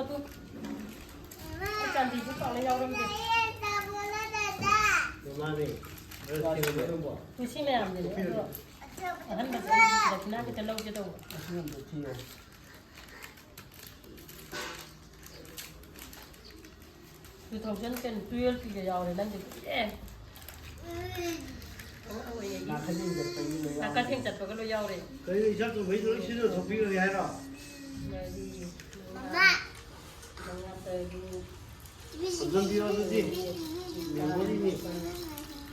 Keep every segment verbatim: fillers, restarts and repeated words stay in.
ꯑꯗꯨ ꯑꯩ ꯆꯥꯟꯗꯤꯁꯨ ꯄꯥꯛꯅ ꯌꯥꯎꯔꯝꯗꯦ꯫ ꯃꯥꯅꯦ꯫ ꯀꯨꯁꯤ ꯃꯌꯥꯝꯁꯤꯅꯦ꯫ ꯑꯗꯣ ꯑꯍꯟꯕꯁꯦ ꯑꯩ ꯗꯈꯤꯅꯥ ꯈꯤꯇ ꯂꯧꯒꯦ ꯇꯧꯕ꯫ ꯑꯁꯤ ꯑꯝꯇ ꯊꯤꯌꯣ꯫ Two thousand ten, twelve ꯀꯤꯒ ꯌꯥꯎꯔꯦ ꯅꯪꯒꯤ꯫ ꯑꯦ꯫ ꯅꯥꯀꯟ ꯊꯦꯡ ꯆꯠꯄꯒꯤ ꯂꯣꯏ ꯌꯥꯎꯔꯦ꯫ ꯅꯥꯀꯟ ꯊꯦꯡ ꯆꯠꯄꯒ ꯂꯣꯏ ꯌꯥꯎꯔꯦ꯫ ꯀꯩꯅꯣ, ꯏꯆꯥ ꯇꯨꯝꯕꯩꯗꯣ ꯂꯣꯏ ꯁꯤꯖꯤꯟꯅ ꯊꯣꯛꯄꯤꯔꯒꯦ ꯍꯥꯏꯔꯣ? ꯃꯔꯤ, ꯃꯉꯥ, ꯃꯉꯥ, ꯇꯔꯨꯛ, ꯍꯟꯖꯟꯕꯤꯔꯣ ꯑꯗꯨꯗꯤ꯫ ꯃꯦꯃꯣꯔꯤꯅꯤ꯫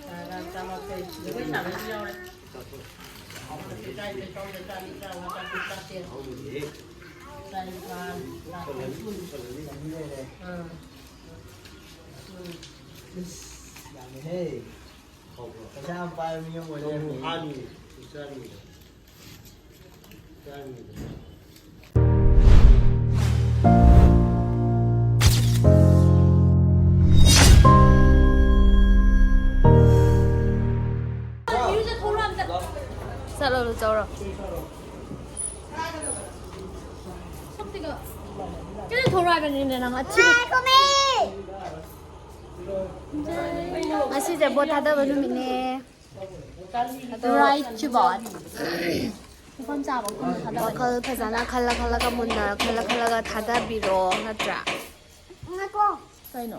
ꯇꯔꯥ, ꯇꯔꯥꯃꯥꯊꯣꯏ꯫ ꯖꯒꯣꯏ ꯁꯥꯕꯩꯁꯨ ꯌꯥꯎꯔꯦ꯫ ꯂꯩꯀꯥꯏꯗ ꯁꯣꯝꯗ ꯆꯥꯅꯤ, ꯇꯔꯥꯃꯉꯥ, ꯇꯔꯥꯇꯔꯨꯛ, ꯇꯔꯥꯇꯔꯦꯠ꯫ ꯍꯧꯔꯤꯌꯦ꯫ ꯇꯔꯥꯅꯤꯄꯥꯜ, ꯇꯔꯥꯃꯥꯄꯜ꯫ ꯆꯜꯂꯅꯤ, ꯆꯜꯂꯅꯤ꯫ ꯑꯥ꯫ ꯎꯝ꯫ ꯏꯁ, ꯌꯥꯝꯃꯦꯍꯦ꯫ ꯍꯧꯕ꯭ꯔꯣ? ꯄꯩꯁꯥ ꯌꯥꯝ ꯄꯥꯏꯕ ꯃꯤ ꯑꯃ ꯑꯣꯏ ꯂꯩꯔꯝꯃꯦ꯫ ꯍꯥꯅꯤ, ꯆꯥꯅꯤ꯫ ꯆꯠꯂꯣ, ꯆꯧꯔꯣ꯫ ꯀꯩꯅꯣ ꯊꯣꯛꯂꯛꯑꯕꯅꯤꯅꯦ ꯅꯪ ꯑꯊꯤꯕ꯫ ꯉꯁꯤꯁꯦ ꯚꯣꯠ ꯊꯥꯗꯕ ꯅꯨꯃꯤꯠꯅꯦ꯫ Right to vote꯫ ꯃꯐꯝ ꯆꯥꯕ ꯃꯐꯝꯗ ꯊꯥꯗꯕꯅꯦ꯫ ꯋꯥꯈꯜ ꯐꯖꯅ ꯈꯜꯂ ꯈꯜꯂꯒ ꯃꯨꯟꯅ ꯈꯜꯂ ꯈꯜꯂꯒ ꯊꯥꯗꯕꯤꯔꯣ ꯅꯠꯇ꯭ꯔꯥ? ꯀꯩꯅꯣ?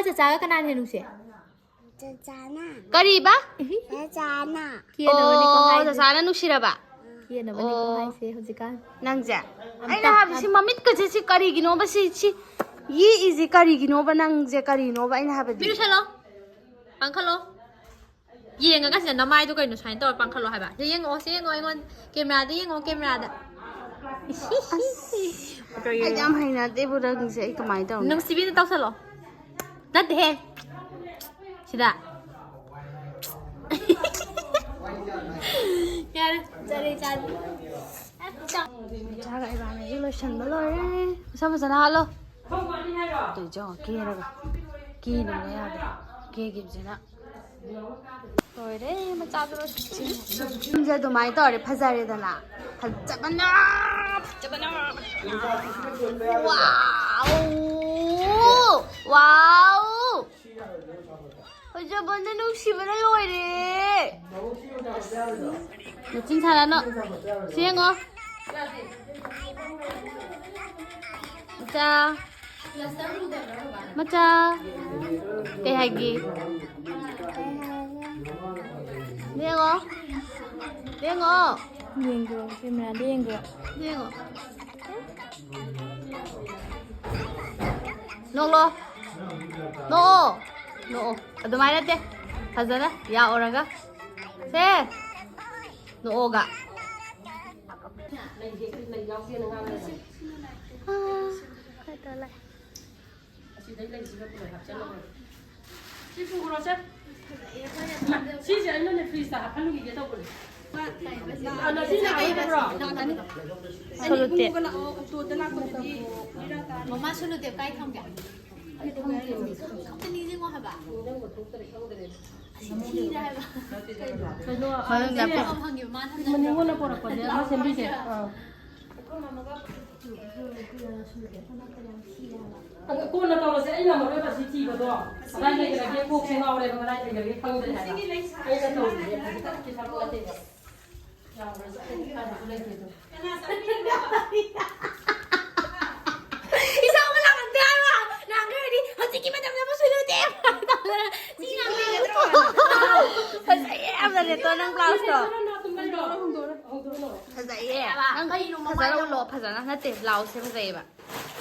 ꯆꯆꯥꯒ ꯀꯅꯥꯅ ꯍꯦꯟꯅ ꯅꯨꯡꯁꯤ? ꯆꯆꯥꯅ꯫ ꯀꯔꯤꯕ? ꯆꯆꯥꯅ꯫ ꯀꯦꯅꯕꯅꯤꯀꯣ ꯑꯣ, ꯍꯥꯏꯁꯦ꯫ ꯆꯆꯥꯅ ꯅꯨꯡꯁꯤꯔꯕ? ꯀꯦꯅꯕꯅꯤꯀꯣ ꯑꯣ꯫ ꯍꯥꯏꯁꯦ ꯍꯧꯖꯤꯛꯀꯥꯟ꯫ ꯅꯪꯁꯦ? ꯑꯝꯇ ꯑꯩꯅ ꯍꯥꯏꯕꯗꯤ ꯁꯤ ꯃꯃꯤꯠꯀꯁꯦ ꯁꯤ ꯀꯔꯤꯒꯤꯅꯣꯕ ꯁꯤ, ꯁꯤ ꯌꯦꯛꯏꯁꯦ ꯀꯔꯤꯒꯤꯅꯣꯕ ꯅꯪꯁꯦ ꯀꯔꯤꯅꯣꯕ ꯑꯩꯅ ꯍꯥꯏꯕꯗꯤ? ꯃꯤꯔꯨꯁꯜꯂꯣ꯫ ꯄꯥꯡꯈꯠꯂꯣ꯫ ꯌꯦꯡꯉꯒ ꯁꯤꯗ ꯅꯃꯥꯏꯗꯣ ꯀꯩꯅꯣ ꯁꯨꯃꯥꯏꯅ ꯇꯧꯔ ꯄꯥꯡꯈꯠꯂꯣ ꯍꯥꯏꯕ꯫ ꯁꯤ ꯌꯦꯡꯉꯛꯑꯣ, ꯁꯤ ꯌꯦꯡꯉꯛꯑꯣ ꯑꯩꯉꯣꯟꯗ꯫ ꯀꯦꯃꯦꯔꯥꯗ ꯌꯦꯡꯉꯣ, ꯀꯦꯃꯦꯔꯥꯗ꯫ ꯑꯩ ꯌꯥꯝ ꯍꯩꯅꯗꯦꯕꯨ ꯅꯪꯁꯦ꯫ ꯑꯩ ꯀꯃꯥꯏꯅ ꯇꯧꯅꯤ? ꯅꯨꯡꯁꯤꯕꯤꯅ ꯇꯧꯁꯜꯂꯣ꯫ ꯅꯠꯇꯦꯍꯦ꯫ ꯁꯤꯗ꯫ ꯌꯥꯔꯦ, ꯆꯥꯔꯦ, ꯆꯥꯔꯦ꯫ ꯃꯆꯥꯒ ꯏꯕꯥꯅꯤꯁꯨ ꯂꯣꯏꯁꯟꯕ ꯂꯣꯏꯔꯦ꯫ ꯃꯁꯝ ꯐꯖꯅ ꯍꯥꯠꯂꯣ꯫ ꯇꯧ ꯌꯦꯡꯉꯣ, ꯀꯦꯔꯒ꯫ ꯀꯦꯅꯕ ꯌꯥꯗꯦ꯫ ꯀꯦꯈꯤꯕꯁꯤꯅ꯫ ꯂꯣꯏꯔꯦ, ꯃꯆꯥꯗꯣ ꯂꯣꯏꯁꯤꯟ-, ꯁꯝꯁꯦ ꯑꯗꯨꯃꯥꯏꯅ ꯇꯧꯔꯦ, ꯐꯖꯔꯦꯗꯅ꯫ ꯐꯖꯕꯅ, ꯐꯖꯕꯅ꯫ ꯋꯥꯎ! ꯋꯥꯎ! ꯐꯖꯕꯅ ꯅꯨꯡꯁꯤꯕꯅ ꯂꯣꯏꯔꯦ꯫ ꯃꯆꯤꯟ ꯁꯥꯔꯅꯣ꯫ ꯁꯤ ꯌꯦꯡꯉꯣ꯫ ꯃꯆꯥ꯫ ꯃꯆꯥ꯫ ꯀꯩ ꯍꯥꯏꯒꯦ? ꯌꯦꯡꯉꯣ꯫ ꯌꯦꯡꯉꯣ꯫ ꯌꯦꯡꯈ꯭ꯔꯣ, ꯀꯦꯃꯦꯔꯥꯗ ꯌꯦꯡꯈ꯭ꯔꯣ꯫ ꯌꯦꯡꯉꯣ꯫ ꯅꯣꯛꯂꯣ꯫ ꯅꯣꯛꯑꯣ꯫ ꯅꯣꯛꯑꯣ꯫ ꯑꯗꯨꯃꯥꯏꯅ ꯅꯠꯇꯦ꯫ ꯐꯖꯅ ꯌꯥꯎꯔꯒ꯫ ꯁꯦ꯫ ꯅꯣꯛꯑꯣꯒ꯫ ꯑꯥ, ꯈꯔ ꯂꯥꯛꯑꯦ꯫ ꯑꯁꯤꯗꯩ ꯂꯩꯁꯤꯒ ꯄꯨꯂꯞ ꯍꯥꯞꯆꯜꯂꯣ꯫ ꯁꯤ ꯄꯨꯈ꯭ꯔꯣꯁꯦ꯫ ꯁꯤꯁꯦ ꯑꯩꯅꯅꯦ ꯐ꯭ꯔꯤꯖꯇ ꯍꯥꯞꯍꯜꯂꯨꯈꯤꯒꯦ ꯇꯧꯕꯅꯦ꯫ ꯑ, ꯉꯁꯤ ꯂꯥꯛꯑꯣꯏꯗꯕ꯭ꯔꯣ? ꯁꯣꯂꯨꯇꯦꯞ꯫ ꯃꯃꯥ ꯁꯣꯂꯨꯇꯦꯞ ꯀꯥꯏ ꯊꯝꯒꯦ? ꯑꯝꯇ ꯅꯤꯡꯁꯤꯡꯉꯣ ꯍꯥꯏꯕ꯫ ꯊꯤꯔꯦ ꯍꯥꯏꯕ꯫ ꯀꯩꯅꯣ, ꯃꯅꯨꯡꯗ ꯑꯁꯤ ꯄꯨ- ꯃꯅꯤꯡꯉꯣꯟꯗ ꯄꯣꯔꯛꯄꯁꯦ ꯑꯃ ꯁꯦꯝꯕꯤꯁꯦ꯫ ꯑꯥ꯫ ꯑꯗꯣ ꯀꯣꯟꯅ ꯇꯧꯔꯁꯦ, ꯑꯩ ꯉꯝꯃꯔꯣꯏꯕ ꯁꯤ ꯊꯤꯕꯗꯣ꯫ ꯀꯗꯥꯏ ꯂꯩꯈ꯭ꯔꯒꯦ? ꯀꯣꯛꯁꯦ ꯉꯥꯎꯔꯦꯕ, ꯀꯗꯥꯏ ꯂꯩꯈ꯭ꯔꯒꯦ ꯈꯪꯗ꯭ꯔꯦ ꯍꯥꯏꯕ꯫ ꯑꯩꯅ ꯇꯧꯔꯤꯁꯦ ꯍꯧꯖꯤꯛꯇ ꯊꯕꯛ ꯅꯠꯇꯦꯕ꯫ ꯌꯥꯎꯔꯁꯨ ꯑꯩ ꯀꯥꯏꯗꯁꯨ ꯂꯩꯇꯦ ꯑꯗꯣ꯫ ꯏꯆꯥ ꯑꯃ ꯂꯥꯛꯂꯝꯗꯦ ꯍꯥꯏꯕ꯫ ꯅꯍꯥꯟꯈꯩꯗꯤ ꯍꯧꯖꯤꯛꯀꯤ ꯃꯇꯝꯗ ꯑꯃꯁꯨ ꯅꯠꯇꯦ, ꯇꯣ, ꯅꯪ ꯕ꯭ꯂꯥꯎꯁꯇꯣ꯫ ꯍꯣꯡꯗꯣꯛꯑꯣ, ꯍꯣꯡꯗꯣꯛꯑꯣ, ꯍꯣꯡꯗꯣꯛꯑꯣ꯫ ꯐꯖꯩꯌꯦ꯫ ꯀꯩꯅꯣ ꯐꯖꯅ ꯃꯃꯥꯏꯗꯣ? ꯎꯠꯂꯣ, ꯐꯖꯅ꯫ ꯅꯠꯇꯦ, ꯕ꯭ꯂꯥꯎꯁꯁꯦ ꯐꯖꯩꯌꯦꯕ꯫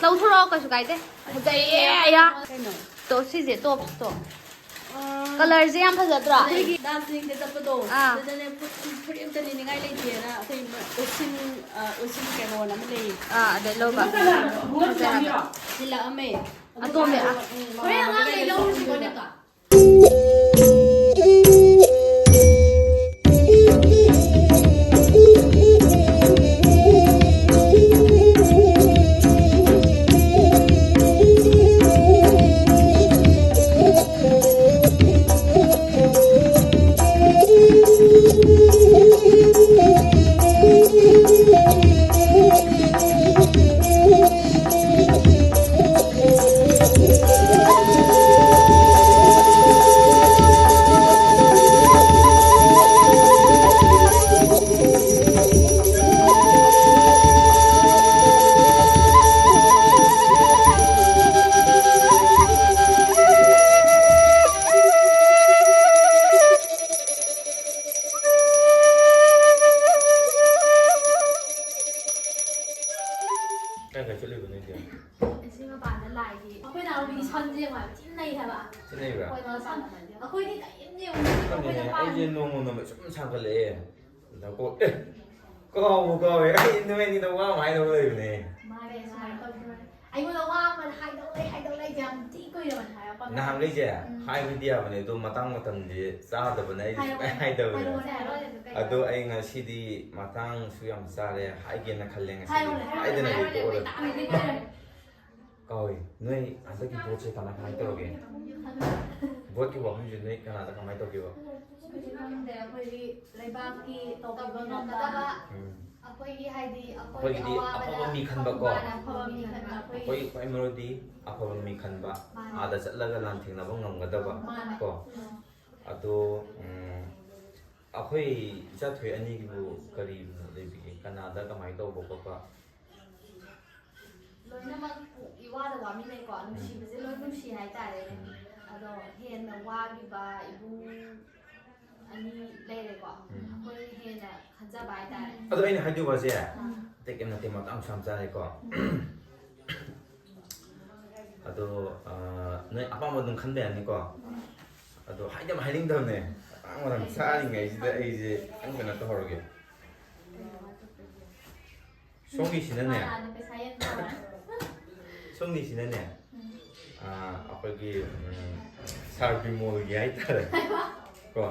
ꯂꯧꯊꯣꯔꯛꯑꯣ, ꯀꯩꯁꯨ ꯀꯥꯏꯗꯦ꯫ ꯐꯖꯩꯌꯦ, ꯑꯌꯥ꯫ ꯀꯩꯅꯣ? ꯇꯣ, ꯁꯤꯁꯦ, ꯇꯣꯞꯁꯇꯣ꯫ ꯑꯥ꯫ ꯀꯂꯔꯁꯦ ꯌꯥꯝ ꯐꯖꯗ꯭ꯔꯣ? ꯑꯩꯈꯣꯏꯒꯤ ꯗꯥꯔꯖꯤꯂꯤꯡꯗ ꯆꯠꯄꯗꯣ, ꯑꯥ꯫ ꯑꯗꯨꯗꯅꯦ ꯐꯨꯔꯤꯠ, ꯐꯨꯔꯤꯠ ꯑꯝꯇ ꯂꯤꯅꯤꯡꯉꯥꯏ ꯂꯩꯇꯦꯅ ꯑꯩꯈꯣꯏ ꯎꯁꯤꯟ, ꯑꯥ, ꯎꯁꯤꯟ ꯀꯩꯅꯣꯅ ꯑꯃ ꯂꯩꯌꯦ꯫ ꯑꯥ, ꯑꯗꯩ ꯂꯧꯕ꯫ ꯐꯖꯩ ꯍꯥꯏꯕ꯫ ꯊꯤꯜꯂꯛꯑꯝꯃꯦ꯫ ꯑꯇꯣꯝꯕꯤ, ꯑꯥ꯫ ꯎꯝ, ꯍꯣꯔꯦꯟ ꯑꯉꯥꯡꯈꯩ ꯂꯧꯔꯨꯁꯤꯀꯣ, ꯅꯦꯀꯣ? ꯀꯥꯏ ꯀꯥꯏ ꯆꯠꯂꯨꯏꯕ ꯅꯣꯏꯗꯤ? ꯑꯁꯤ ꯃꯄꯥꯟꯗ ꯂꯥꯏꯒꯤ, ꯑꯩꯈꯣꯏ ꯅꯍꯥꯟꯒꯤ ꯁꯟꯁꯦ ꯌꯦꯡꯉꯣ ꯍꯥꯏꯕ, ꯊꯤ ꯅꯩ ꯍꯥꯏꯕ꯫ ꯊꯤ ꯅꯩꯕ꯭ꯔꯥ? ꯍꯣꯏ, ꯃꯥ ꯁꯟ-, ꯑꯩꯈꯣꯏꯗꯤ ꯀꯔꯤꯝ ꯌꯦꯡꯉꯨꯗꯦ꯫ ꯈꯪꯗꯦꯅꯦ, ꯑꯩꯈꯣꯏꯅ ꯄꯥꯝꯃꯤ꯫ ꯑꯩꯁꯦ ꯅꯣꯡꯃ ꯅꯣꯡꯃ ꯁꯨꯝ ꯁꯥꯒꯠꯂꯛꯑꯦ꯫ ꯑꯗꯀꯣ, ꯑꯦ, ꯀꯥꯎꯕꯨ ꯀꯥꯎꯋꯦ꯫ ꯑꯩ ꯅꯣꯏ ꯑꯅꯤꯗ ꯋꯥ ꯑꯃ ꯍꯥꯏꯗꯧ ꯂꯩꯕꯅꯦ꯫ ꯃꯥꯅꯦ, ꯁꯨꯃꯥꯏꯅ ꯇꯧꯗꯣꯏꯅꯦ꯫ ꯑꯩꯉꯣꯟꯗ ꯋꯥ ꯑꯃ ꯍꯥꯏꯗꯧ ꯂꯩ, ꯍꯥꯏꯗꯧ ꯂꯩ, ꯌꯥꯝ ꯊꯤ ꯀꯨꯏꯔꯕꯅꯦ ꯍꯥꯏꯔꯛꯄ꯫ ꯅꯍꯥꯟꯈꯩꯁꯦ ꯎꯝ꯫ ꯍꯥꯏꯕꯗꯤ ꯌꯥꯕꯅꯦ, ꯑꯗꯣ ꯃꯇꯥꯡ ꯃꯇꯝꯁꯦ ꯆꯥꯗꯕꯅ ꯑꯩꯗꯤ ꯍꯥꯏꯔꯛꯑꯣꯅꯦ, ꯁꯨꯡꯍꯥꯏ ꯍꯥꯏꯗꯕꯅꯦ꯫ ꯍꯥꯏꯔꯛꯑꯣꯅꯦ, ꯍꯥꯏꯔꯛꯑꯣꯅꯦ, ꯑꯗꯣ ꯀꯩꯅꯣ? ꯑꯗꯣ ꯑꯩ ꯉꯁꯤꯗꯤ ꯃꯇꯥꯡꯁꯨ ꯌꯥꯝ ꯆꯥꯔꯦ, ꯍꯥꯏꯒꯦꯅ ꯈꯜꯂꯦ ꯉꯁꯤꯗꯤ꯫ ꯍꯥꯏꯔꯛꯑꯣꯅꯦ, ꯍꯥꯏꯔꯛꯑꯣꯅꯦ, ꯍꯥꯏꯗꯅ ꯍꯥꯏꯔꯛꯑꯣꯅꯦ, ꯂꯩꯊꯣꯛꯑꯔꯣꯏ꯫ ꯀꯥꯎꯏ꯫ ꯅꯣꯏ ꯍꯟꯗꯛꯀꯤ ꯚꯣꯠꯁꯦ ꯀꯃꯥꯏ, ꯀꯃꯥꯏ ꯇꯧꯔꯒꯦ? ꯚꯣꯠꯀꯤ ꯋꯥꯐꯝꯁꯦ ꯅꯣꯏ ꯀꯅꯥꯗ ꯀꯃꯥꯏ ꯇꯧꯒꯦꯕ? ꯑꯩꯈꯣꯏꯁꯨ ꯈꯪꯗꯦ, ꯑꯩꯈꯣꯏꯗꯤ ꯂꯩꯕꯥꯛꯀꯤ ꯇꯧꯕꯤꯕ ꯉꯝꯕ꯫ ꯎꯝ꯫ ꯑꯩꯈꯣꯏꯒꯤ ꯍꯥꯏꯗꯤ ꯑꯩꯈꯣꯏꯒꯤ ꯑꯩꯈꯣꯏꯒꯤꯗꯤ ꯑꯋꯥꯕꯗ ꯑꯐꯕ ꯃꯤ ꯈꯟꯕꯀꯣ꯫ ꯃꯥꯅ ꯑꯐꯕ ꯃꯤ ꯈꯟꯕ ꯑꯩꯈꯣꯏ ꯑꯩꯈꯣꯏ ꯈ꯭ꯋꯥꯏ ꯃꯔꯨꯗꯤ ꯑꯐꯕ ꯃꯤ ꯈꯟꯕ꯫ ꯃꯥꯅꯦ꯫ ꯑꯥꯗ ꯆꯠꯂꯒ ꯂꯥꯟꯊꯦꯡꯅꯕ ꯉꯝꯒꯗꯕ ꯃꯥꯅꯦ꯫ ꯀꯣ꯫ ꯎꯝ꯫ ꯑꯗꯣ, ꯎꯝ, ꯑꯩꯈꯣꯏ ꯏꯆꯥꯊꯣꯏ ꯑꯅꯤꯒꯤꯕꯨ ꯀꯔꯤ ꯃꯣꯠ ꯂꯩꯕꯤꯒꯦ? ꯀꯅꯥꯗ ꯀꯃꯥꯏ ꯇꯧꯕ ꯈꯣꯠꯄ? ꯂꯣꯏꯅꯃꯛ ꯏꯋꯥꯗ ꯋꯥꯃꯤꯟꯅꯩꯀꯣ, ꯅꯨꯡꯁꯤꯕꯁꯦ ꯂꯣꯏ ꯅꯨꯡꯁꯤ ꯍꯥꯏꯇꯥꯔꯦꯅꯦ꯫ ꯎꯝ꯫ ꯑꯗꯣ ꯍꯦꯟꯅ ꯋꯥꯈꯤꯕ ꯏꯕꯨꯡ ꯑꯅꯤ ꯂꯩꯔꯦꯀꯣ꯫ ꯎꯝ꯫ ꯑꯩꯈꯣꯏ ꯍꯦꯟꯅ ꯈꯟꯖꯕ ꯍꯥꯏꯇꯥꯔꯦ꯫ ꯑꯗꯣ ꯑꯩꯅ ꯍꯥꯏꯗꯣꯏꯕꯁꯦ ꯎꯝ꯫ ꯑꯇꯩ ꯀꯩꯝ ꯅꯠꯇꯦ, ꯃꯇꯥꯡ ꯆꯥꯝ ꯆꯥꯔꯦꯀꯣ꯫ ꯑꯗꯣ ꯑ, ꯅꯣꯏ ꯑꯄꯥꯝꯕ ꯑꯗꯨꯝ ꯈꯟꯕ ꯌꯥꯅꯤꯀꯣ꯫ ꯑꯗꯣ ꯍꯥꯏꯗꯤ ꯌꯥꯝ ꯍꯥꯏꯅꯤꯡꯗꯕꯅꯦ, ꯃꯇꯥꯡ ꯃꯇꯝ ꯆꯥꯔꯤꯉꯩꯁꯤꯗ ꯑꯩꯁꯦ ꯈꯤꯇꯪ ꯀꯩꯅꯣ ꯇꯧꯍꯧꯔꯒꯦ꯫ ꯁꯣꯝꯒꯤꯁꯤꯅꯅꯦ, ꯃꯥꯅ ꯄꯩꯁꯥ ꯌꯦꯟ ꯇꯧꯔꯦ꯫ ꯁꯣꯝꯒꯤꯁꯤꯅꯅꯦ, ꯎꯝ꯫ ꯑ, ꯑꯩꯈꯣꯏꯒꯤ ꯎꯝ, ꯁꯥꯔ ꯕꯤꯃꯣꯜꯒꯤ ꯍꯥꯏꯇꯥꯔꯦ ꯀꯣ꯫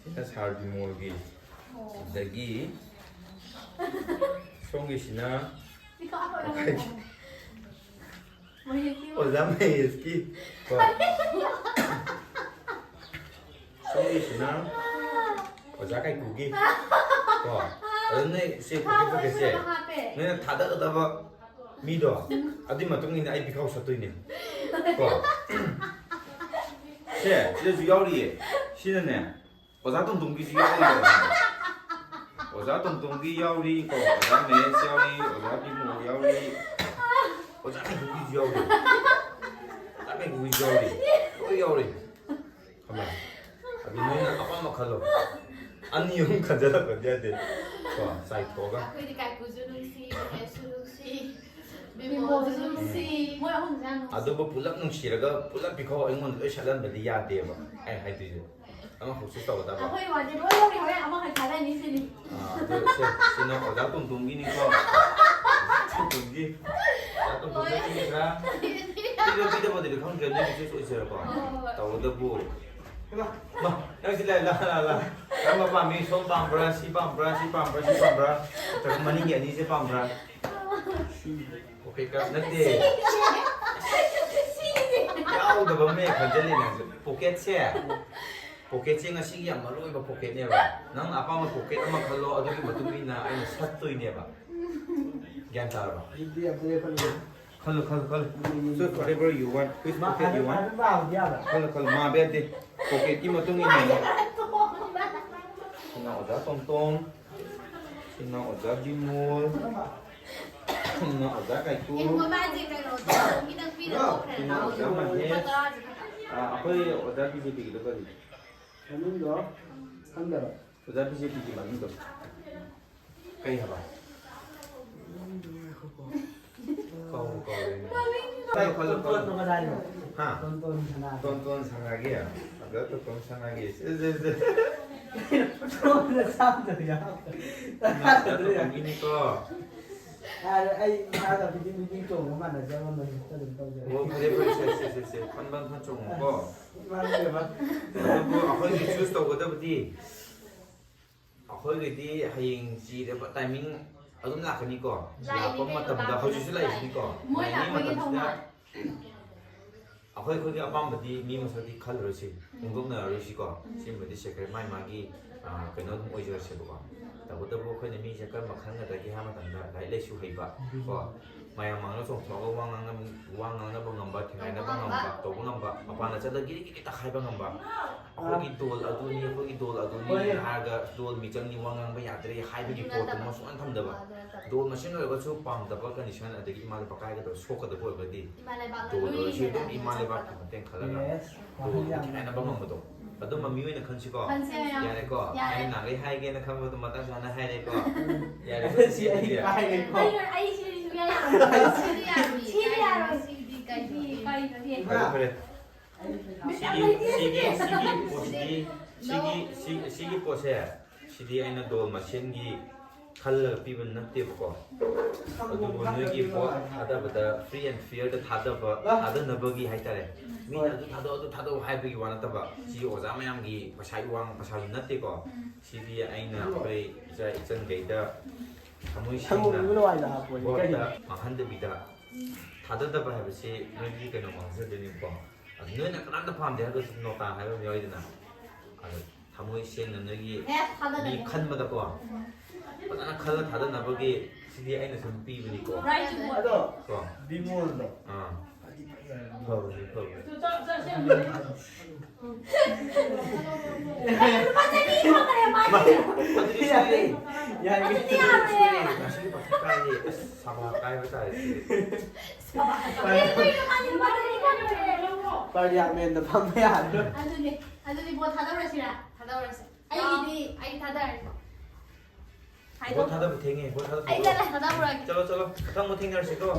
ꯁꯤꯅ ꯁꯥꯔ ꯕꯤꯃꯣꯜꯒꯤ꯫ ꯑꯣ꯫ ꯑꯗꯒꯤ ꯁꯣꯝꯒꯤꯁꯤꯅ ꯁꯤ ꯀꯥꯞꯄ ꯑꯣꯏꯔꯝꯒꯅꯤ꯫ ꯃꯣꯏꯅ ꯁꯤ ꯑꯣꯖꯥ ꯃꯍꯦꯁꯀꯤ ꯀꯣ꯫ ꯁꯣꯝꯒꯤꯁꯤꯅ ꯑꯣꯖꯥ ꯀꯥꯏꯀꯨꯒꯤ ꯀꯣ꯫ ꯑꯗꯨ ꯅꯣꯏ ꯁꯤ ꯄꯣꯀꯦꯠ ꯄꯣꯀꯦꯠꯁꯦ ꯅꯣꯏꯅ ꯊꯥꯗꯒꯗꯕ ꯃꯤꯗꯣ ꯑꯗꯨꯒꯤ ꯃꯇꯨꯡ ꯏꯟꯅ ꯑꯩ ꯄꯤꯈꯥꯎ ꯁꯠꯇꯣꯏꯅꯦ ꯀꯣ꯫ ꯁꯦ ꯁꯤꯗꯁꯨ ꯌꯥꯎꯔꯤꯌꯦ꯫ ꯁꯤꯅꯅꯦ ꯑꯣꯖꯥ ꯇꯣꯝꯇꯣꯝꯒꯤꯁꯨ ꯌꯥꯎꯔꯤ꯫ ꯑꯣꯖꯥ ꯇꯣꯝꯇꯣꯝꯒꯤ ꯌꯥꯎꯔꯤ ꯀꯣ, ꯑꯣꯖꯥ ꯃꯍꯦꯁ ꯌꯥꯎꯔꯤ, ꯑꯣꯖꯥ ꯕꯤꯃꯣꯜ ꯌꯥꯎꯔꯤ, ꯑꯣꯖꯥ ꯀꯥꯏꯀꯨꯒꯤꯁꯨ ꯌꯥꯎꯔꯤ꯫ ꯑꯣꯖꯥ ꯀꯥꯏꯀꯨꯒꯤꯁꯨ ꯌꯥꯎꯔꯤ꯫ ꯂꯣꯏ ꯌꯥꯎꯔꯤ꯫ ꯈꯪꯕ꯭ꯔꯥ? ꯑꯗꯨ ꯅꯣꯏꯅ ꯑꯄꯥꯝꯕ ꯈꯜꯂꯣ꯫ ꯑꯅꯤ ꯑꯍꯨꯝ ꯈꯟꯖꯜꯂꯛꯄꯗꯤ ꯌꯥꯗꯦ꯫ ꯀꯣ, ꯆꯥꯏꯊꯣꯛꯑꯒ꯫ ꯑꯩꯈꯣꯏꯗꯤ ꯀꯥꯏꯀꯨꯁꯨ ꯅꯨꯡꯁꯤ, ꯃꯍꯦꯁꯁꯨ ꯅꯨꯡꯁꯤ, ꯕꯤꯃꯣꯜꯁꯨ ꯅꯨꯡꯁꯤ꯫ ꯃꯣꯏ ꯑꯍꯨꯝꯁꯦ ꯌꯥꯝ ꯅꯨꯡꯁꯤ꯫ ꯑꯗꯨꯕꯨ ꯄꯨꯂꯞ ꯅꯨꯡꯁꯤꯔꯒ ꯄꯨꯂꯞ ꯄꯤꯈꯥꯎ ꯑꯩꯉꯣꯟꯗ ꯂꯣꯏ ꯁꯠꯍꯟꯕꯗꯤ ꯌꯥꯗꯦꯕ꯫ ꯑꯩ ꯍꯥꯏꯗꯣꯏꯁꯦ꯫ ꯑꯃꯈꯛꯁꯨ ꯇꯧꯒꯗꯕ꯫ ꯑꯩꯈꯣꯏ ꯋꯥꯗꯤ ꯂꯣꯏ ꯂꯧꯔꯦ, ꯍꯣꯔꯦꯟ ꯑꯃꯈꯛ ꯊꯥꯗꯅꯤ ꯁꯤꯅꯤ꯫ ꯑꯥ, ꯑꯗꯨ ꯁꯦ, ꯁꯤꯅ ꯑꯣꯖꯥ ꯇꯣꯝꯇꯣꯝꯒꯤꯅꯤꯀꯣ꯫ ꯇꯣꯝꯇꯣꯝꯒꯤ꯫ ꯑꯣꯖꯥ ꯇꯣꯝꯇꯣꯝꯒꯤ ꯄꯤꯈ꯭ꯔꯥ? ꯄꯤꯕ ꯄꯤꯗꯕꯗꯨꯗꯤ ꯈꯪꯗ꯭ꯔꯦ, ꯅꯣꯏꯒꯤ ꯆꯣꯏꯁ ꯑꯣꯏꯖꯔꯀꯣ꯫ ꯍꯣꯏ, ꯍꯣꯏ, ꯍꯣꯏ꯫ ꯇꯧꯕꯇꯕꯨ꯫ ꯃꯥ, ꯅꯪ ꯁꯤ ꯂꯥꯛꯑꯦ, ꯂꯥꯛ, ꯂꯥꯛ, ꯂꯥꯛ꯫ ꯀꯔꯝꯕ ꯄꯥꯝꯃꯤ? ꯁꯣꯝ ꯄꯥꯝꯕ꯭ꯔꯥ? ꯁꯤ ꯄꯥꯝꯕ꯭ꯔꯥ? ꯁꯤ ꯄꯥꯝꯕ꯭ꯔꯥ? ꯁꯤ ꯄꯥꯝꯕ꯭ꯔꯥ? ꯅꯠꯇ꯭ꯔꯒ ꯃꯅꯤꯡꯒꯤ ꯑꯅꯤꯁꯦ ꯄꯥꯝꯕ꯭ꯔꯥ? ꯄꯣꯀꯦꯠ ꯀꯥꯔꯗ ꯅꯠꯇꯦ꯫ ꯌꯥꯎꯗꯕ ꯑꯃ ꯍꯦꯛ ꯈꯟꯖꯜꯂꯦ ꯅꯪꯁꯨ꯫ ꯄꯣꯀꯦꯠꯁꯦ, ꯄꯣꯀꯦꯠꯁꯦ ꯉꯁꯤꯒꯤ ꯌꯥꯝ ꯃꯔꯨ ꯑꯣꯏꯕ ꯄꯣꯀꯦꯠꯅꯦꯕ꯫ ꯅꯪꯅ ꯑꯄꯥꯝꯕ ꯄꯣꯀꯦꯠ ꯑꯃ ꯈꯜꯂꯣ, ꯑꯗꯨꯒꯤ ꯃꯇꯨꯡ ꯏꯟꯅ ꯑꯩꯅ ꯁꯠꯇꯣꯏꯅꯦꯕ꯫ ꯒ꯭ꯌꯥꯟ ꯇꯥꯔꯕ? ꯑꯗꯨꯗꯤ ꯑꯗꯨꯗꯤ ꯑꯩꯈꯣꯏ ꯈꯜꯂꯣ, ꯈꯜꯂꯣ, ꯈꯜꯂꯣ꯫ Choose whatever you want. Which pocket you want? ꯃꯥ-, ꯑꯗꯨꯝ ꯄꯥꯕꯗꯤ ꯌꯥꯕ꯭ꯔꯥ? ꯈꯜꯂꯣ, ꯈꯜꯂꯣ꯫ ꯃꯥꯕ ꯌꯥꯗꯦ꯫ ꯄꯣꯀꯦꯠꯀꯤ ꯃꯇꯨꯡ ꯏꯟꯅ꯫ ꯁꯤꯅ ꯑꯣꯖꯥ ꯇꯣꯝꯇꯣꯝ꯫ ꯁꯤꯅ ꯑꯣꯖꯥ ꯕꯤꯃꯣꯜ꯫ ꯁꯤꯅ ꯑꯣꯖꯥ ꯀꯥꯏꯀꯨ꯫ ꯌꯦꯡꯉꯣ, ꯃꯥꯁꯦ ꯀꯩꯅꯣ, ꯇꯣꯝꯇꯣꯝꯒꯤꯗꯪ ꯄꯤꯔ ꯇꯣꯛꯈ꯭ꯔꯦ꯫ ꯁꯤꯅ ꯑꯣꯖꯥ ꯃꯍꯦꯁ꯫ ꯂꯨꯄꯥ ꯇꯔꯥꯁꯦ ꯈꯛꯇ꯫ ꯑꯥ, ꯑꯩꯈꯣꯏ ꯑꯣꯖꯥ ꯕꯤ ꯖꯦ ꯄꯤꯒꯤꯗꯣ ꯀꯔꯤ? ꯃꯃꯤꯡꯗꯣ? ꯈꯪꯗꯕ꯫ ꯑꯣꯖꯥ ꯕꯤ ꯖꯦ ꯄꯤꯒꯤ ꯃꯃꯤꯡꯗꯣ ꯀꯩ ꯍꯥꯏꯕ? ꯃꯃꯤꯡꯗꯣ ꯉꯥꯏꯈꯣꯀꯣ꯫ ꯀꯥꯎꯕꯨ ꯀꯥꯎꯔꯦꯅꯦ꯫ ꯇꯣꯟ ꯇꯣꯟ ꯇꯣꯟ ꯍꯥꯏꯌꯣ꯫ ꯍꯥ? ꯇꯣꯟ ꯇꯣꯟ ꯁꯅꯥ꯫ ꯇꯣꯟ ꯇꯣꯟ ꯁꯅꯥꯒꯤ? ꯑꯗ ꯇꯣꯟ ꯁꯅꯥꯒꯤ꯫ ꯁꯦ, ꯁꯦ, ꯁꯦ꯫ ꯇꯣꯟꯗ ꯁꯥꯝꯗꯕ ꯌꯥꯎ꯫ ꯅꯪ ꯑꯗ ꯇꯣꯟꯒꯤꯅꯤꯀꯣ꯫ ꯌꯥꯔꯦ, ꯑꯩ ꯏꯁꯥꯒ ꯐꯤꯗꯤꯡ ꯐꯤꯗꯤꯡ ꯆꯣꯡꯕ ꯃꯥꯟꯅꯖꯕ ꯑꯃ ꯑꯗꯨꯝ ꯇꯧꯖꯔꯦ꯫ ꯑꯣ, ꯐꯔꯦ, ꯐꯔꯦ, ꯁꯦ, ꯁꯦ, ꯁꯦ, ꯁꯦ꯫ ꯐꯟ, ꯐꯟ, ꯐꯟ ꯆꯣꯡꯉꯨꯀꯣ꯫ ꯃꯥꯟꯅꯗꯦꯕ꯫ ꯑꯗꯨꯕꯨ ꯑꯩꯈꯣꯏꯒꯤ choose ꯇꯧꯒꯗꯕꯗꯤ ꯑꯩꯈꯣꯏꯒꯤꯗꯤ ꯍꯌꯦꯡ ꯆꯤꯔꯕ timing ꯑꯗꯨꯝ ꯂꯥꯛꯀꯅꯤꯀꯣ꯫ ꯂꯥꯛꯄ ꯃꯇꯝꯗ ꯍꯧꯖꯤꯛꯁꯨ ꯂꯥꯛꯏꯁꯤꯅꯤꯀꯣ꯫ ꯃꯣꯏ ꯂꯥꯛꯄꯒꯤ ꯊꯧꯅꯥ꯫ ꯑꯩꯈꯣꯏ ꯑꯩꯈꯣꯏꯒꯤ ꯑꯄꯥꯝꯕꯗꯤ ꯃꯤ ꯃꯁꯛꯇꯤ ꯈꯜꯂꯔꯣꯏꯁꯤ, ꯐꯣꯡꯗꯣꯛꯅꯔꯔꯣꯏꯁꯤꯀꯣ꯫ ꯁꯤꯃꯗꯤ secret, ꯃꯥꯏ ꯃꯥꯒꯤ, ꯑ, ꯀꯩꯅꯣ ꯑꯗꯨꯝ ꯑꯣꯏꯖꯔꯁꯦꯕꯀꯣ꯫ ꯇꯧꯕꯇꯕꯨ ꯑꯩꯈꯣꯏꯅ ꯃꯤꯁꯦ ꯀꯔꯝꯕ ꯈꯟꯒꯗꯒꯦ ꯍꯥꯏꯕ ꯃꯇꯝꯗ ꯂꯥꯏꯔꯤꯛ ꯂꯥꯏꯁꯨ ꯍꯩꯕ ꯀꯣ, ꯃꯌꯥꯝ ꯃꯥꯡꯗ ꯆꯣꯡꯊꯣꯛꯑꯒ ꯋꯥ ꯉꯥꯡꯅ-, ꯋꯥ ꯉꯥꯡꯅꯕ ꯉꯝꯕ, ꯊꯦꯡꯒꯥꯏꯅꯕ ꯉꯝꯕ, ꯇꯧꯕ ꯉꯝꯕ, ꯃꯄꯥꯟꯗ ꯆꯠꯂꯒ ꯒꯤꯔꯤ ꯒꯤꯔꯤ ꯇꯛꯈꯥꯏꯕ ꯉꯝꯕ, ꯑꯩꯈꯣꯏꯒꯤ ꯗꯣꯜ ꯑꯗꯨꯅꯤ, ꯑꯩꯈꯣꯏꯒꯤ ꯗꯣꯜ ꯑꯗꯨꯅꯤ ꯍꯥꯏꯔꯒ ꯗꯣꯜ ꯃꯤꯆꯪꯅꯤ, ꯋꯥ ꯉꯥꯡꯕ ꯌꯥꯗ꯭ꯔꯦ ꯍꯥꯏꯕꯒꯤ ꯄꯣꯠꯇꯨꯃ ꯁꯨꯡꯍꯟ ꯊꯝꯗꯕ꯫ ꯗꯣꯜ ꯃꯁꯦꯟ ꯑꯣꯏꯔꯒꯁꯨ ꯄꯥꯝꯗꯕ condition ꯑꯗꯒꯤ ꯏꯃꯥ ꯂꯩꯕꯥꯛ ꯀꯥꯏꯒꯗꯕ, ꯁꯣꯛꯀꯗꯕ ꯑꯣꯏꯔꯒꯗꯤ ꯗꯣꯜ ꯑꯣꯏꯔꯁꯨ ꯑꯗꯨꯝ ꯏꯃꯥ ꯂꯩꯕꯥꯛꯀꯤ ꯃꯇꯦꯡ ꯈꯜꯂꯒ ꯗꯣꯜꯗꯨ ꯈꯦꯠꯅꯕ ꯉꯝꯕꯗꯣ꯫ ꯑꯗꯨꯝꯕ ꯃꯤꯑꯣꯏꯅ ꯈꯟꯁꯤꯀꯣ꯫ ꯈꯟꯁꯦ ꯃꯌꯥꯝ꯫ ꯌꯥꯔꯦꯀꯣ? ꯌꯥꯔꯦ꯫ ꯑꯩꯅ ꯅꯍꯥꯟꯒꯩ ꯍꯥꯏꯒꯦꯅ ꯈꯟꯕꯗꯣ ꯃꯇꯥꯡ ꯆꯥꯅ ꯍꯥꯏꯔꯦꯀꯣ꯫ ꯌꯥꯔꯦꯀꯣ? ꯁꯤ ꯑꯩ ꯍꯥꯏꯔꯦꯀꯣ꯫ ꯑꯩ ꯂꯣꯏ-, ꯑꯩ ꯁꯤꯗꯤ ꯁꯨꯡꯌꯥ ꯌꯥꯔꯣꯏ꯫ ꯁꯤꯗꯤ ꯌꯥꯔꯣꯏ꯫ ꯁꯤꯗꯤ ꯌꯥꯔꯣꯏ꯫ ꯁꯤꯗꯤ ꯀꯔꯤ-, ꯀꯔꯤꯅꯣ? ꯐꯔꯦ, ꯐꯔꯦ꯫ ꯁꯤꯒꯤ, ꯁꯤꯒꯤ, ꯁꯤꯒꯤ ꯄꯣꯠꯁꯤꯗꯤ, ꯁꯤꯒꯤ, ꯁꯤ-, ꯁꯤꯒꯤ ꯄꯣꯠꯁꯦ, ꯁꯤꯗꯤ ꯑꯩꯅ ꯗꯣꯜ ꯃꯁꯦꯟꯒꯤ ꯈꯜꯂꯒ ꯄꯤꯕ ꯅꯠꯇꯦꯕꯀꯣ꯫ ꯑꯗꯨꯕꯨ ꯅꯣꯏꯒꯤ ꯚꯣꯠ ꯊꯥꯗꯕꯗ free and fairꯗ ꯊꯥꯗꯕ, ꯊꯥꯗꯅꯕꯒꯤ ꯍꯥꯏꯇꯥꯔꯦ꯫ ꯃꯤꯅ ꯑꯗꯨ ꯊꯥꯗꯧ, ꯑꯗꯨ ꯊꯥꯗꯧ ꯍꯥꯏꯕꯒꯤ ꯋꯥ ꯅꯠꯇꯕ꯫ ꯁꯤ ꯑꯣꯖꯥ ꯃꯌꯥꯝꯒꯤ ꯄꯩꯁꯥꯒꯤ ꯋꯥ, ꯄꯩꯁꯥꯁꯨ ꯅꯠꯇꯦꯀꯣ꯫ ꯁꯤꯗꯤ ꯑꯩꯅ ꯑꯩꯈꯣꯏ ꯏꯆꯥ ꯏꯆꯟꯈꯩꯗ ꯊꯃꯣꯏ ꯁꯦꯡꯅ ꯊꯃꯣꯏ ꯂꯋꯥꯏꯗ ꯍꯥꯞꯄꯣꯏ꯫ ꯚꯣꯠꯇ ꯀꯔꯤ? ꯃꯥꯡꯍꯟꯗꯕꯤꯗ ꯊꯥꯗꯗꯕ ꯍꯥꯏꯕꯁꯤ ꯅꯣꯏꯒꯤ ꯀꯩꯅꯣ ꯃꯥꯡꯖꯗꯣꯏꯅꯦꯕꯀꯣ꯫ ꯑꯗꯨ ꯅꯣꯏꯅ ꯀꯅꯥꯝꯇ ꯄꯥꯝꯗꯦ ꯍꯥꯏꯔꯒꯁꯨ ꯅꯣꯇꯥ ꯍꯥꯏꯕ ꯑꯃ ꯌꯥꯎꯔꯤꯗꯅ꯫ ꯑꯗꯣ ꯊꯃꯣꯏ ꯁꯦꯡꯅ ꯅꯣꯏꯒꯤ ꯍꯦ, ꯊꯥꯗꯗꯕ꯫ ꯃꯤ ꯈꯟꯕꯗꯀꯣ ꯐꯖꯅ ꯈꯜꯂ ꯊꯥꯗꯅꯕꯒꯤ ꯁꯤꯗꯤ ꯑꯩꯅ ꯁꯨꯝ ꯄꯤꯕꯅꯤꯀꯣ꯫ Right to vote꯫ ꯑꯗꯣ ꯀꯣ꯫ ꯕꯤꯃꯣꯜꯗꯣ ꯑꯥ꯫ ꯐꯗꯤ ꯐꯖꯔꯕꯅꯤ꯫ ꯐꯕꯅꯤ, ꯐꯕꯅꯤ꯫ ꯂꯨꯄꯥ ꯆꯅꯤ ꯐꯪꯈ꯭ꯔꯦ ꯃꯥꯒꯤ꯫ ꯑꯗꯨꯗꯤ ꯌꯥꯔꯦ, ꯁꯣꯏꯔꯦ꯫ ꯌꯥꯔꯦ꯫ ꯑꯗꯨꯗꯤ ꯌꯥꯔꯣꯏꯌꯦ꯫ ꯉꯁꯤꯒꯤ ꯄꯥꯔꯇꯤ ꯀꯥꯏꯔꯦ꯫ ꯑꯁ, ꯁꯃꯥ ꯀꯥꯏꯕ ꯇꯥꯔꯦ ꯁꯤꯗꯤ꯫ ꯀꯩꯅꯣ ꯃꯥꯗꯤ ꯂꯨꯄꯥ ꯆꯅꯤ ꯐꯪꯈ꯭ꯔꯦ꯫ ꯄꯥꯔꯂꯤꯌꯥꯃꯦꯟꯗ ꯐꯝꯕ ꯌꯥꯗ꯭ꯔꯣ? ꯑꯗꯨꯅꯦ꯫ ꯑꯗꯨꯗꯤ ꯚꯣꯠ ꯊꯥꯗꯧꯔꯁꯤꯔꯥ? ꯊꯥꯗꯧꯔꯁꯦ꯫ ꯑꯩꯗꯤ ꯑꯩ ꯊꯥꯗꯔꯦ꯫ ꯕꯣꯠ ꯊꯥꯗꯕ ꯊꯦꯡꯉꯦ, ꯕꯣꯠ ꯊꯥꯗꯕ ꯑꯩ ꯊꯦꯡꯉꯦ꯫ ꯆꯠꯂꯦ, ꯊꯥꯗꯔꯨꯔꯒꯦ꯫ ꯆꯠꯂꯣ, ꯆꯠꯂꯣ, ꯃꯊꯪ ꯃꯊꯪ ꯊꯦꯡꯅꯔꯁꯤꯀꯣ꯫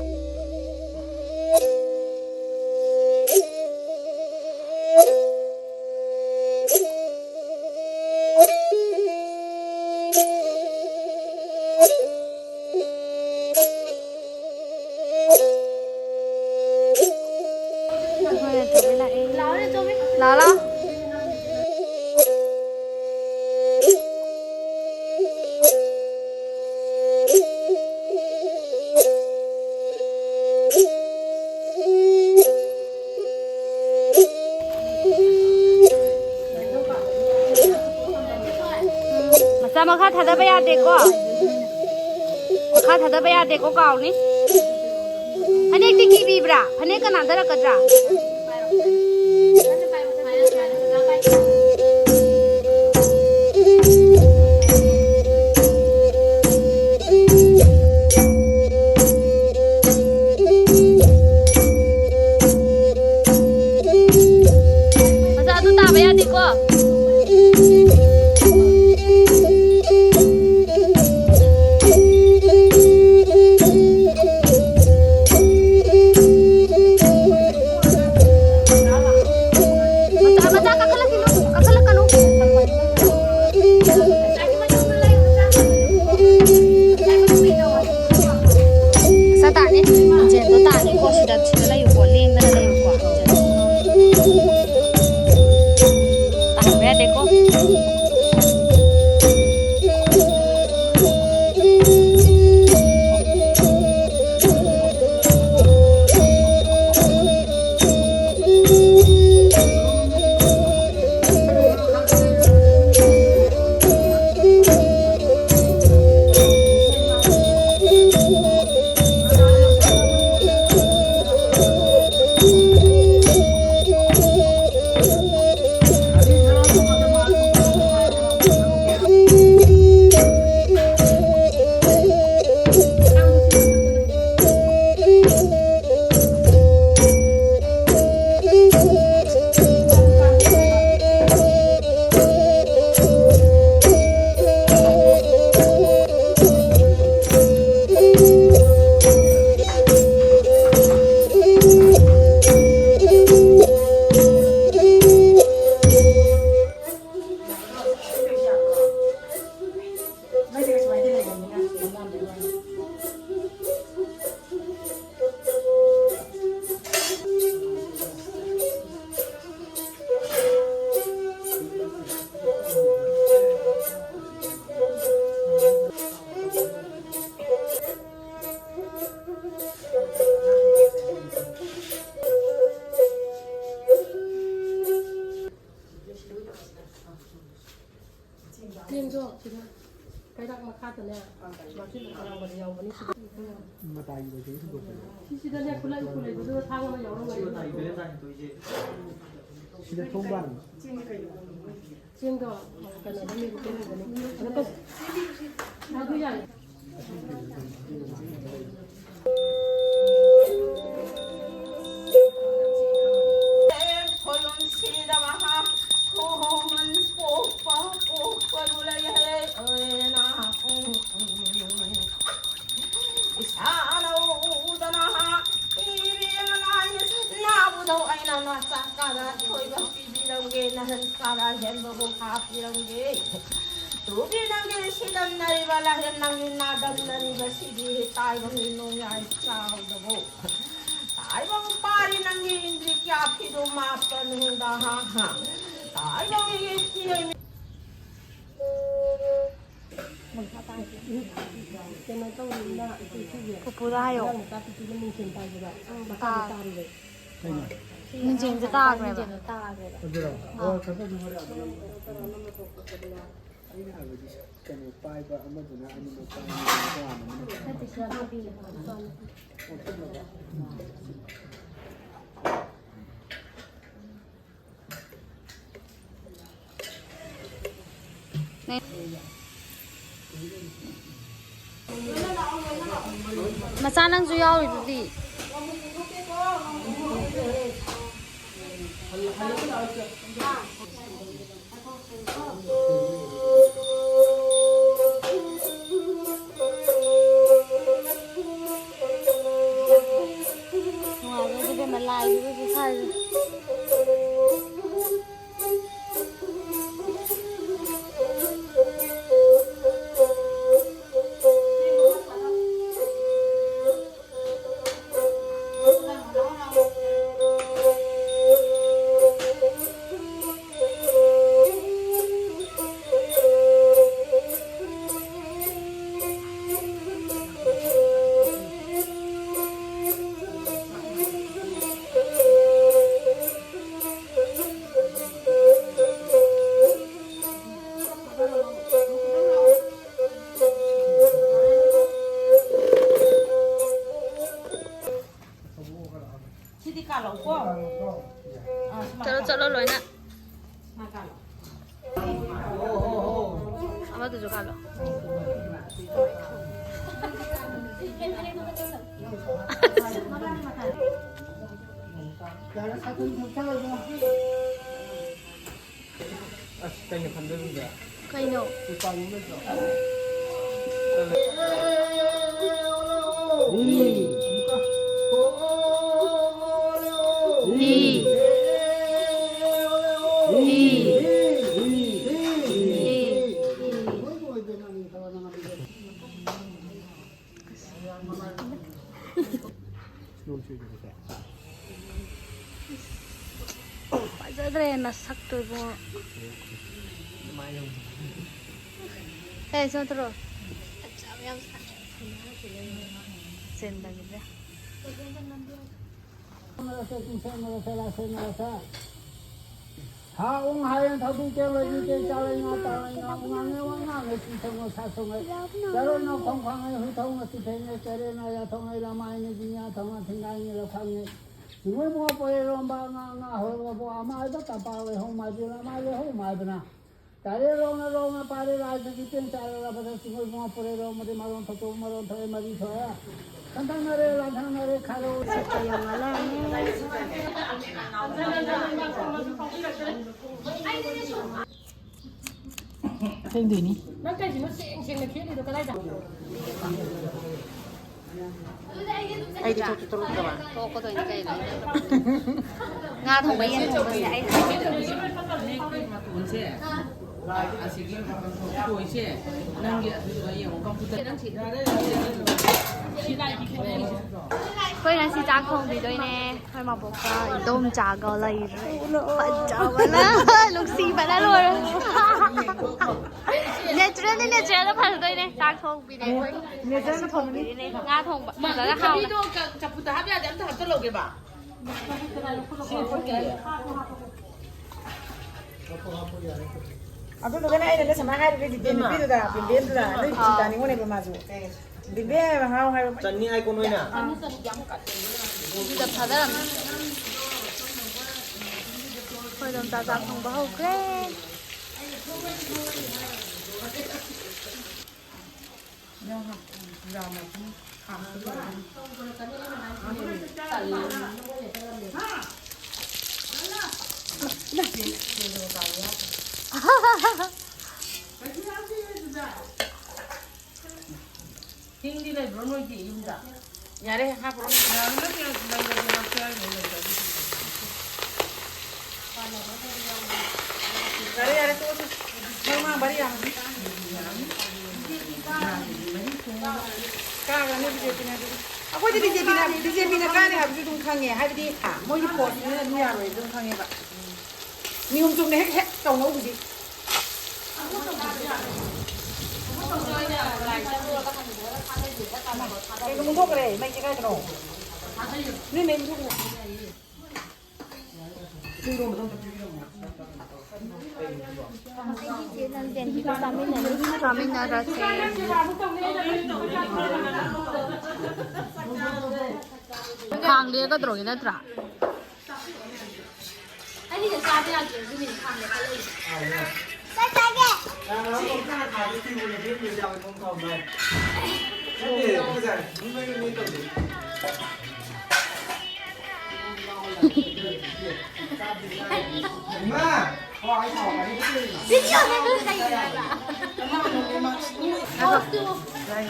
ꯂꯥꯛꯑꯣ, ꯂꯥꯛꯑꯣ꯫ ꯃꯆꯥ, ꯃꯈꯥ ꯊꯥꯗꯕ ꯌꯥꯗꯦꯀꯣ꯫ ꯃꯈꯥ ꯊꯥꯗꯕ ꯌꯥꯗꯦꯀꯣ, ꯀꯥꯎꯅꯤ꯫ ꯐꯅꯦꯛꯇꯤ ꯀꯤꯕꯤꯕ꯭ꯔꯥ? ꯐꯅꯦꯛꯀ ꯅꯥꯟꯊꯔꯛꯀꯗ꯭ꯔꯥ? ꯃꯆꯥ, ꯑꯗꯨ ꯇꯥꯕ ꯌꯥꯗꯦꯀꯣ꯫ ꯃꯆꯥ, ꯃꯆꯥ, ꯀꯥꯈꯠꯂꯛꯈꯤꯅꯨ, ꯀꯥꯈꯠꯂꯛꯀꯅꯨ꯫ ꯃꯆꯥ ꯇꯥꯅꯤ, ꯖꯦꯟꯗꯣ ꯇꯥꯅꯤꯀꯣ, ꯁꯤꯗ, ꯁꯤꯗ ꯂꯩꯌꯨꯀꯣ, ꯂꯦꯡꯗꯅ ꯂꯩꯌꯨꯀꯣ꯫ ꯆꯦꯡꯗꯣ ꯁꯤꯗ ꯀꯩꯔꯥꯛ ꯃꯈꯥꯗꯅꯦ, ꯕꯥꯇꯤꯟ ꯑꯔꯥꯡꯕꯗ ꯌꯥꯎꯕꯅꯤ꯫ ꯁꯤꯗ ꯃꯇꯥꯏꯒꯤ ꯑꯣꯏꯗꯣꯏꯅꯤ꯫ ꯁꯤꯁꯤꯗꯅꯦ ꯈꯨꯠꯂꯥꯏ ꯎꯄꯨ ꯂꯩꯕꯗꯨꯗ ꯊꯥꯡ ꯑꯃ ꯌꯥꯎꯔꯝꯒꯅꯤ꯫ ꯁꯤꯗ ꯊꯣꯡꯕ꯫ ꯆꯦꯡꯗꯣ ꯀꯩꯅꯣꯗ ꯃꯦꯔꯨ ꯇꯧꯔꯝꯒꯅꯤ꯫ ꯀꯩꯅꯣ ꯇꯧ꯫ ꯑꯗꯨ ꯌꯥꯔꯦ꯫ ꯈꯣꯏꯔꯣꯝꯁꯤꯗ ꯃꯍꯥꯛ ꯈꯣꯡ ꯄꯣꯛꯄ ꯄꯣꯛꯄꯗꯨ ꯂꯩ ꯍꯥꯏꯔꯦ꯫ ꯏꯁꯥꯅ ꯎꯗꯅ ꯏꯕꯦꯝꯃ ꯂꯥꯏꯅ ꯅꯥꯕꯨꯗꯧ ꯑꯩꯅ ꯅꯆꯥ ꯀꯥꯗ ꯊꯣꯏꯕ ꯄꯤꯕꯤꯔꯝꯒꯦ, ꯅꯍꯟ ꯀꯥꯗ ꯍꯦꯟꯕꯕꯨ ꯍꯥꯞꯄꯤꯔꯝꯒꯦ꯫ ꯇꯨꯕꯤ ꯅꯪꯒꯤ ꯁꯤꯗꯝꯅꯔꯤꯕ ꯂꯥꯏꯔꯦꯝ ꯅꯪꯒꯤ ꯅꯥꯗꯝꯅꯔꯤꯕ ꯁꯤꯗꯤ ꯇꯥꯏꯕꯪꯒꯤ ꯅꯣꯡꯌꯥꯏ ꯆꯥꯎꯗꯕꯣ꯫ ꯇꯥꯏꯕꯪ ꯄꯥꯔꯤ ꯅꯪꯒꯤ ꯏꯟꯗ꯭ꯔꯤ ꯀꯌꯥ ꯐꯤꯗꯨ ꯃꯥꯄꯟ ꯍꯨꯝꯗ ꯍꯥ ꯍꯥ꯫ ꯇꯥꯏꯕꯪꯒꯤ ꯐꯤꯔꯣꯏ ꯀꯩꯅꯣ ꯇꯧꯔꯤꯅ ꯑꯩꯈꯣꯏ ꯁꯤꯒꯤ ꯄꯨꯄꯨꯗ ꯍꯥꯏꯌꯣ꯫ ꯑꯉꯥꯡ ꯃꯆꯥ ꯄꯤꯇꯨꯗ ꯃꯤꯡꯁꯦꯟ ꯇꯥꯏꯕꯗꯣ ꯃꯈꯥꯗ ꯑꯥ꯫ ꯇꯥꯔꯤꯕ꯫ ꯀꯩꯅꯣ? ꯃꯤꯡꯁꯦꯟꯁꯦ ꯇꯥꯈ꯭ꯔꯦꯕ꯫ ꯃꯤꯡꯁꯦꯟꯗꯣ ꯇꯥꯈ꯭ꯔꯦꯕ꯫ ꯑꯗꯨꯔꯣ? ꯑꯥ꯫ ꯑꯣ, ꯈꯔ ꯈꯔ ꯍꯣꯔꯦꯟ ꯑꯃꯅ ꯑꯩꯅ ꯍꯥꯏꯕꯗꯤ ꯀꯩꯅꯣ ꯄꯥꯏꯕ ꯑꯃꯗꯨꯅ ꯑꯅꯤꯃꯛ ꯄꯥꯏꯕ ꯇꯣꯉꯥꯟꯅ ꯑꯃꯅ ꯄꯥꯏꯕ꯫ ꯅꯠꯇꯦ, ꯁꯤ ꯇꯥꯕꯤ꯫ ꯑꯣ, ꯄꯨꯟꯅꯕ? ꯃꯆꯥ ꯅꯪꯁꯨ ꯌꯥꯎꯔꯤꯗꯨꯗꯤ꯫ ꯅꯨꯡꯉꯥꯏꯕ꯭ꯔꯣ ꯏꯕꯦꯝꯃ ꯂꯥꯏꯒꯤꯕꯨ ꯁꯥꯏꯁꯦ? ꯑꯃꯗꯨꯁꯨ ꯀꯥꯜꯂꯣ꯫ ꯑꯁ, ꯀꯩꯅꯣ ꯈꯟꯗꯣꯏꯗꯨꯗꯤ? ꯀꯩꯅꯣ? ꯎꯄꯥꯟ ꯅꯠꯇ꯭ꯔꯣ? ꯍꯤ꯫ ꯍꯤ꯫ ꯍꯤ꯫ ꯍꯤ꯫ ꯐꯖꯗ꯭ꯔꯦ ꯅꯁꯛꯇꯨ ꯏꯕꯨꯡꯉꯣ꯫ ꯁꯦ, ꯁꯣꯝ ꯆꯠꯂꯣ꯫ ꯆꯦꯟꯗꯕꯤꯗ꯫ ꯍꯥ ꯎꯡ ꯍꯥꯌꯦꯡ ꯊꯧꯗꯨ ꯀꯦꯡ ꯂꯩꯕꯤ ꯀꯦꯡ ꯆꯥ ꯂꯩ ꯉꯥ ꯇꯥ ꯂꯩ ꯉꯥ ꯎꯡ ꯉꯥꯡ ꯉꯦ ꯋꯥ ꯉꯥꯡ ꯉꯦ ꯁꯤ ꯊꯣꯡ ꯉꯣ ꯁꯥ ꯊꯣꯡ ꯉꯦ ꯆꯔꯣꯏ ꯅꯥꯎ ꯊꯣꯡ ꯈ꯭ꯋꯥꯡ ꯉꯦ ꯍꯨꯏ ꯊꯣꯡ ꯉꯣ ꯁꯤ ꯊꯦꯡ ꯉꯦ ꯆꯔꯦ ꯅꯥ ꯌꯥ ꯊꯣꯡ ꯉꯦ ꯂꯃꯥꯏ ꯉꯦ ꯖꯤꯡ ꯌꯥ ꯊꯣꯡ ꯉꯣ ꯊꯤꯡꯒꯥꯏ ꯉꯦ ꯂꯧꯈꯥꯡ ꯉꯦ ꯁꯤꯡꯉꯣꯏ ꯕꯨꯡꯉꯣ ꯄꯣꯏꯔꯩ ꯂꯣꯝꯕ ꯉꯥ ꯉꯥ ꯍꯣꯏ ꯂꯣꯕꯣ ꯑꯃꯥꯏꯕ ꯇꯝꯄꯥꯛ ꯂꯩꯍꯧ ꯃꯥꯏꯕꯤ ꯂꯃꯥꯏ ꯂꯩꯍꯧ ꯃꯥꯏꯕꯅ ꯇꯥꯔꯦ ꯔꯣꯡꯅ ꯔꯣꯡꯅ ꯄꯥꯔꯦ ꯔꯥꯏꯖꯒꯤ ꯄꯦꯟ ꯆꯥꯔꯦ ꯔꯕꯗ ꯁꯤꯡꯉꯣꯏ ꯕꯨꯡꯉꯣ ꯄꯣꯏꯔꯩ ꯂꯣꯝꯕꯗꯤ ꯃꯔꯣꯟ ꯊꯣꯛꯇꯣ ꯃꯔꯣꯟ ꯊꯣꯛꯑꯦ ꯃꯔꯤ ꯊꯣꯛꯑꯦ ꯈꯟꯊꯅꯔꯦ ꯂꯥꯟꯊꯅꯔꯦ ꯈꯥꯔꯧ ꯁꯛꯇ ꯌꯥꯝ ꯉꯥꯜꯂꯦ꯫ ꯊꯦꯡꯗꯣꯏꯅꯤ꯫ ꯅꯪ ꯀꯩꯒꯤꯅꯣ ꯁꯦꯡ ꯁꯦꯡꯅ ꯈꯦꯠꯂꯤꯗꯣ ꯀꯗꯥꯏꯗ? ꯑꯩꯗꯤ ꯊꯣꯛꯁꯨ ꯊꯣꯛꯂꯛꯇꯕ꯫ ꯊꯣꯛꯀꯗꯣꯏꯅꯤ ꯀꯩꯅꯣ꯫ ꯉꯥ ꯊꯣꯡꯕ ꯌꯦꯟ ꯊꯣꯡꯕꯁꯦ ꯑꯩ ꯍꯩꯇꯦ꯫ ꯃꯇꯣꯟꯁꯦ, ꯑꯁꯤꯒꯤ ꯈꯣꯏꯁꯦ, ꯅꯪꯒꯤ ꯑꯗꯨꯗꯨꯒ ꯌꯦꯡꯉꯣ, ꯀꯝꯄ꯭ꯌꯨꯇꯔ ꯅꯪ ꯁꯤ ꯑꯩꯈꯣꯏ ꯉꯁꯤ ꯆꯥꯛ ꯊꯣꯡꯕꯤꯗꯣꯏꯅꯦ꯫ ꯑꯩꯈꯣꯏ ꯃꯕꯣꯛꯀ ꯏꯗꯣꯝꯆꯥꯒ ꯂꯩꯔꯦ꯫ ꯐꯖꯕꯅ ꯅꯨꯡꯁꯤꯕꯅ ꯂꯣꯏꯔꯦ꯫ ꯅꯦꯆꯔꯦꯜꯗꯤ ꯅꯦꯆꯔꯦꯜꯗ ꯐꯖꯗꯣꯏꯅꯦ꯫ ꯆꯥꯛ ꯊꯣꯡꯕꯤꯅꯦ ꯑꯩꯈꯣꯏ꯫ ꯅꯦꯆꯔꯦꯜꯅ ꯐꯕꯅꯤ꯫ ꯊꯣꯡꯕꯤꯔꯤꯅꯦ꯫ ꯉꯥ ꯊꯣꯡꯕ ꯐꯖꯅ ꯍꯥꯎꯅ꯫ ꯊꯕꯤꯗꯣ ꯆꯝꯐꯨꯠꯇ ꯍꯥꯞ ꯌꯥꯗꯦ, ꯑꯝꯇ ꯍꯥꯞꯆꯜꯍꯧꯒꯦꯕ꯫ ꯑꯗꯨꯗꯨꯒꯅꯦ ꯑꯩꯅꯅꯦ ꯁꯨꯃꯥꯏꯅ ꯍꯥꯏꯔꯤꯕ ꯖꯤꯄꯦ ꯅꯨꯄꯤꯗꯨꯗ, ꯕꯦꯝꯕꯦꯝꯗꯨꯗ, ꯅꯣꯏ ꯄꯩꯁꯥ ꯇꯥꯅꯤꯡꯉꯣꯅꯦꯕ ꯃꯥꯁꯨ꯫ ꯕꯦꯝꯕꯦꯝ ꯍꯥꯎ ꯍꯥꯏꯕ꯫ ꯆꯟꯅꯤ ꯍꯥꯏꯀꯣ ꯅꯣꯏꯅ? ꯑꯥ꯫ ꯑꯗꯨꯗ ꯊꯥꯗꯔꯝꯃꯦ꯫ ꯑꯩꯈꯣꯏ ꯌꯣꯡꯆꯥꯛ ꯆꯥꯛ ꯊꯣꯡꯕ ꯍꯧꯈ꯭ꯔꯦ꯫ ꯍꯤꯡꯗꯤ ꯂꯩꯕ꯭ꯔꯣ ꯅꯣꯏꯒꯤ ꯌꯨꯝꯗ? ꯌꯥꯔꯦ, ꯍꯥꯞꯄ꯭ꯔꯣ? ꯌꯥꯔꯦ, ꯅꯠꯇꯦ, ꯂꯩꯔꯗꯤ ꯍꯥꯞꯄ ꯌꯥꯏꯅꯦ, ꯂꯩꯇ꯭ꯔꯗꯤ꯫ ꯌꯥꯔꯦ, ꯌꯥꯔꯦ, ꯇꯣꯛꯑꯁꯤ꯫ ꯃꯔꯨ ꯃꯔꯥꯡ ꯃꯔꯤ ꯌꯥꯝꯃꯗꯤ꯫ ꯀꯥꯈ꯭ꯔꯅꯤ ꯕꯤ ꯖꯦ ꯄꯤꯅ ꯑꯗꯨꯗꯤ꯫ ꯑꯩꯈꯣꯏꯗꯤ ꯕꯤ ꯖꯦ ꯄꯤꯅ, ꯕꯤ ꯖꯦ ꯄꯤꯅ ꯀꯥꯅꯤ ꯍꯥꯏꯕꯁꯨ ꯑꯗꯨꯝ ꯈꯪꯉꯦ꯫ ꯍꯥꯏꯕꯗꯤ, ꯃꯣꯏꯒꯤ ꯐꯣꯔꯁꯅꯤꯅ ꯑꯗꯨꯝ ꯌꯥꯔꯣꯏ ꯑꯗꯨꯝ ꯈꯪꯉꯦꯕ꯫ ꯅꯤꯌꯣꯝ ꯆꯨꯝꯅ ꯍꯦꯛ, ꯍꯦꯛ ꯇꯧꯅꯧ ꯍꯧꯖꯤꯛ꯫ ꯀꯩꯅꯣ ꯃꯨꯟꯊꯣꯛꯈ꯭ꯔꯦ, ꯃꯩꯁꯦ ꯀꯥꯏꯗꯅꯣ? ꯅꯣꯏ ꯃꯩ ꯃꯨꯟꯊꯣꯛꯈ꯭ꯔꯦ꯫ ꯆꯥꯃꯤꯟꯅꯔꯁꯦ꯫ ꯈꯥꯡ ꯂꯦꯛꯀꯗ꯭ꯔꯣꯒꯤ ꯅꯠꯇ꯭ꯔꯥ? ꯑꯩꯅ ꯆꯥꯕ ꯌꯥꯗ꯭ꯔꯦ, ꯑꯗꯨꯅꯦ ꯈꯥꯡꯗ ꯈꯜꯂꯛꯏꯁꯦ꯫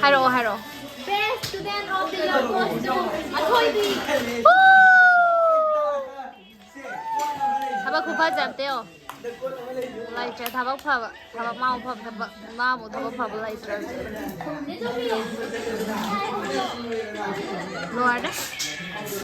ꯍꯥꯏꯔꯛꯑꯣ, ꯍꯥꯏꯔꯛꯑꯣ꯫ Best student of the year goes to ꯑꯊꯣꯏꯕꯤ꯫ ꯊꯕꯛ ꯈꯨꯐꯁꯦ ꯑꯝꯇ ꯌꯦꯡꯉꯣ꯫ ꯂꯩꯇ꯭ꯔꯦ ꯊꯕꯛ ꯐꯕ, ꯊꯕꯛ ꯃꯥ ꯐꯕ, ꯊꯕꯛ ꯃꯥꯕꯨ ꯊꯕꯛ ꯐꯕ ꯂꯩꯇ꯭ꯔꯦ꯫ ꯂꯣꯏꯔꯦ꯫